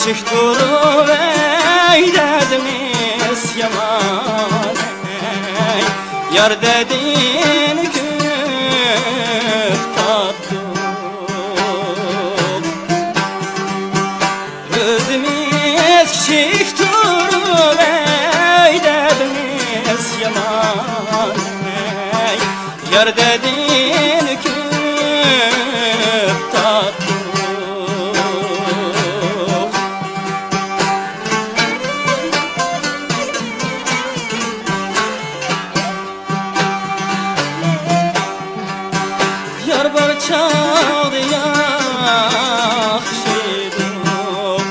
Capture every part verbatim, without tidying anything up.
تۇرۇپ ئەيلەدىمىز يامان، يار دەردىنى كۆپ تارتتۇق. ئۆزىمىز كىچىك تۇرۇپ ئەيلەدىمىز يامان، يار دەردىنى كۆپ تارتتۇق. يار بار چاغدا ياخشى ئىدۇق،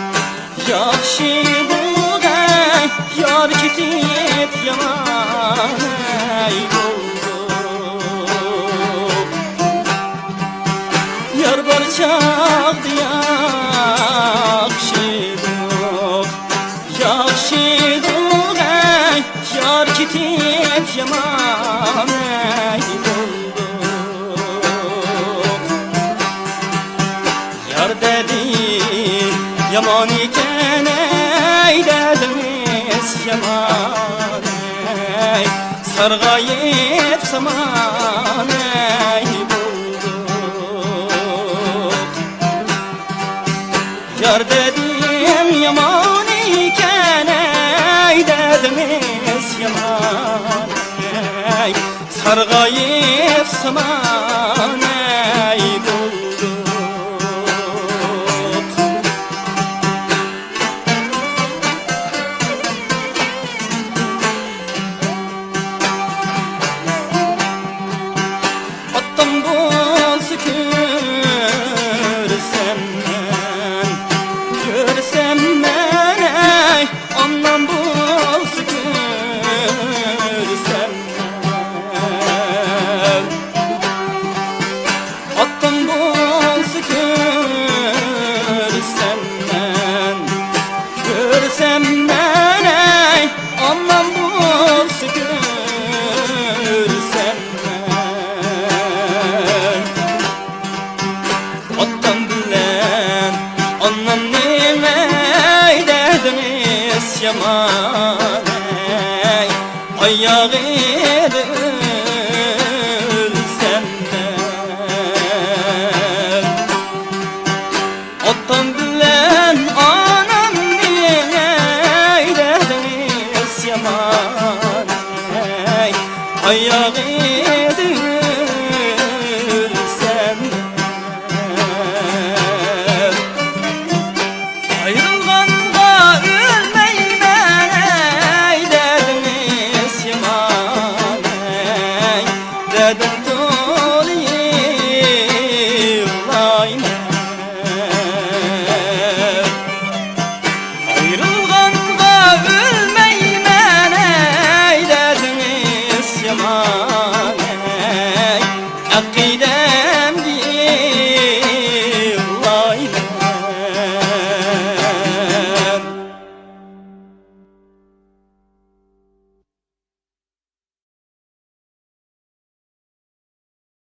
ياخشى ئىدۇق، ئەي، يار كېتىپ يامان، ئەي، بولدۇق. يار بار چاغدا ياخشى ئىدۇق، ياخشى ئىدۇق، ئەي، يار كېتىپ يامان، ئەي، بولدۇق. يار دەردى يامان ئىكەن، ئەي، دەردىمىز يامان، ئەي، سارغايىپ سامان، ئەي، بولدۇق. يار دەردىم يامان ئىكەن، ئەي، دەردىمىز يامان، ئەي، سارغايىپ سامان، ئەي، بولدۇق. ئاتام بولسا كۆرسەم مەن، كۆرسەم مەن، ئەي، ئانام بولسا كۆرسەم مەن. ئاتام بولسا كۆرسەم مەن، كۆرسەم مەن، ئەي، ئانام بولسا كۆرسەم مەن. ئاتام بىلەن ئانامنى مەي دەردىمىز يامان، ئەي، ئاياغىدا ئۆلسەم مەن. ئاتام بىلەن ئانامنى مەي دەردىمىز يامان، ئەي، ئاياغىدا ئۆلسەم مەن. ئايرىلغانغا ئۆلمەيمەن، ئەي، دەردىمىز يامان، ئەي، دەردىم تولا يىغلايمەن. ئايرىلغانغا ئۆلمەيمەن، ئەي، دەردىمىز يامان.